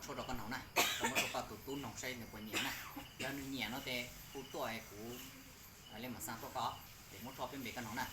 Tshuab rau koj noog na, koj muab rau koj tus tub noog saib nws puas nyiam na. Yog nws nyiam no ces hu tuaj es kuv li mam xa tuaj koj, ces muab tshuab peb npe koj noog na.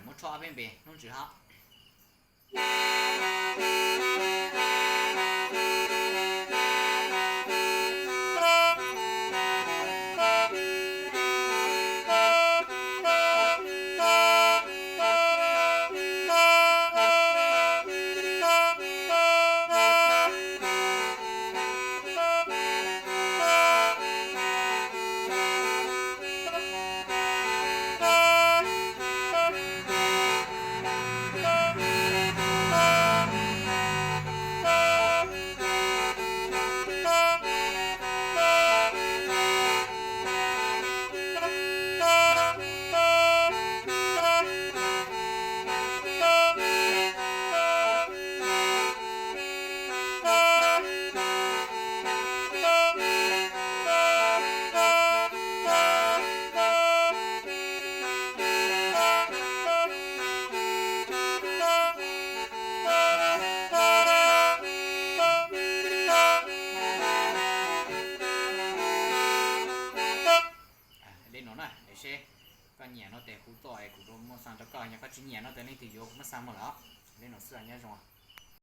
Muab tshuab ob peb npe hnub ntsws hab. Li no na, es seb koj nyiam no tes hu tuaj es kuv muab xa rau koj, yog koj tsis nyiam no tes leej twg yuav kuv muab xa mus lawm. Li no xwb, nyob zoo.